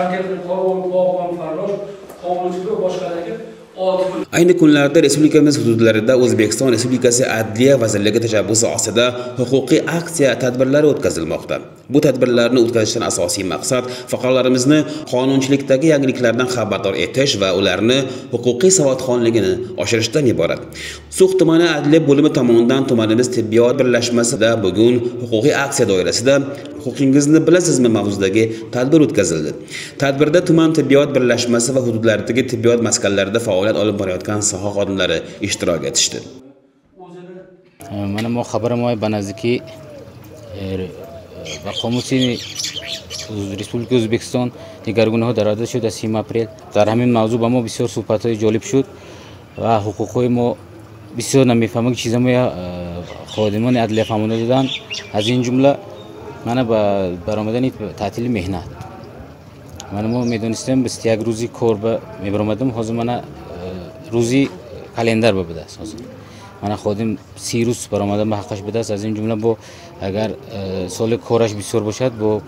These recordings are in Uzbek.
Qorovul, farrosh, qovulchi va boshqalarga. Ayni kunlarda respublikamiz hududlarida O'zbekiston Respublikasi Adliya vazirligi tashabbusi ostida huquqiy aksiya tadbirlari o'tkazilmoqda. Bu tadbirlarni o'tkazishdan asosiy maqsad fuqarolarimizni qonunchilikdagi yangiliklardan xabardor etish va ularni huquqiy savodxonligini oshirishdan iborat. So'x tumani adliya bo'limi tomonidan tumanimiz tibbiyot birlashmasida bugun huquqiy aksiya doirasida huquqingizni bilasizmi mavzusidagi tadbir o'tkazildi. Tadbirda tuman tibbiyot birlashmasi va hududlardagi tibbiyot maskanlarida faoliyat olib borayotgan soha xodimlari ishtirok etishdi. Mana mo xabarim ба наздикӣ ба қомуси Республикаи Ӯзбекистон дигаргунаҳо дароварда шуд аз 3 апрел. Дар ҳамин мавзӯъ ба мо бисёр суҳбатҳои ҷолиб шуд ва ҳуқуқҳои мо бисёр намефаҳмем, чизҳои ходимони адлия фаҳмонда доданд. Аз ин ҷумла мана ба баромадани таътили меҳнат. Мана мо медонистем 21 рӯзи кор ба мебаромадем, ҳозир мана рӯзи календар ба будааст. Ҳозир мана ходим 30 рӯз баромадан ба ҳаққаш будааст. Аз ин ҷумла бо агар соли кораш бисёр бошад, бо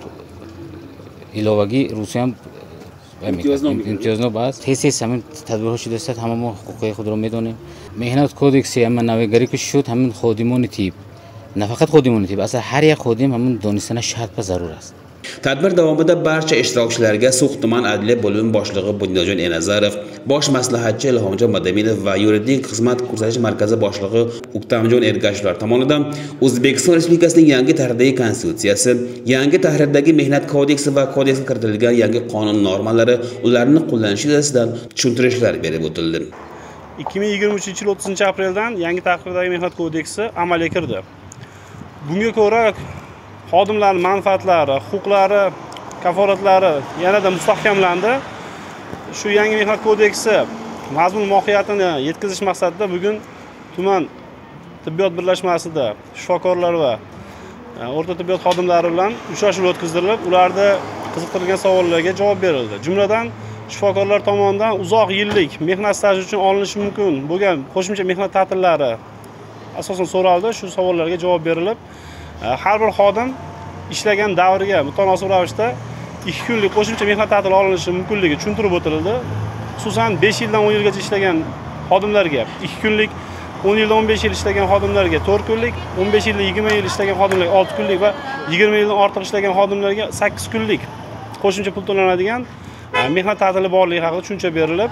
иловагӣ рӯзиам имтиёзнок аст. Тез-тез ҳамин тадбирҳо шудааст, ҳама мо ҳуқуқҳои худро медонем. Меҳнат кодекси ҳама навигарӣ ки шуд, ҳамин ходимони тиб, на фақат ходимони тиб, аслан ҳар як ходим ҳамин донистана шарт ва зарур аст. Tadbir davomida barcha ishtirokchilarga So'x tuman adliya bo'limi boshlig'i Bunyodjon Enazarov, bosh maslahatchi Ilhomjon Madaminov va yuridik xizmat ko'rsatish markazi boshlig'i Uktamjon Ergashevlar tomonidan O'zbekiston Respublikasining yangi tahrirdagi konstitutsiyasi, yangi tahrirdagi mehnat kodeksi va kodeksga kiritilgan yangi qonun normalari, ularni qo'llanishi yuzasidan tushuntirishlar berib o'tildi. 2023-yil 30-apreldan yangi tahrirdagi mehnat kodeksi amalga kirdi. Bunga ko'ra xodimlarning manfaatlari, huquqlari, kafolatlari yanada mustahkamlandi. Shu yangi mehnat kodeksi mazmun mohiyatini yetkazish maqsadida bugun tuman tibbiyot birlashmasida shifokorlar va o'rta tibbiyot xodimlari bilan uchrashuv o'tkazilib, ularda qiziqtirgan savollarga javob berildi. Jumladan, shifokorlar tomonidan uzoq yillik mehnat staji uchun olinishi mumkin bo'lgan qo'shimcha mehnat ta'tillari asosan so'raldi. Shu savollarga javob berilib, har bir xodim ishlagan davriga mutanosib ravishda 2 kunlik qo'shimcha mehnat ta'tili olinishi mumkinligi tushuntirib o'tildi. Xususan 5 yildan 10 yilgacha ishlagan xodimlarga 2 kunlik, 10 yildan 15 yil ishlagan xodimlarga 4 kunlik, 15 yildan 20 yil ishlagan xodimlarga 6 kunlik va 20 yildan ortiq ishlagan xodimlarga 8 kunlik qo'shimcha pul to'lanadigan mehnat ta'tili borligi haqida tushuncha berilib,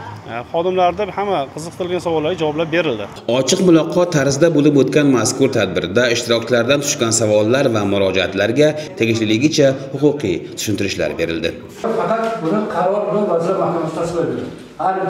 xodimlarda hamma qiziqtirgan savollarga javoblar berildi. Ochiq muloqot tarzida bo'lib o'tgan mazkur tadbirda ishtirokchilardan tushgan savollar va murojaatlarga tegishliligicha huquqiy tushuntirishlar berildi. Faqat buni qaror bilan Vazirlar Mahkamasi tasdiqlaydi. Har bitta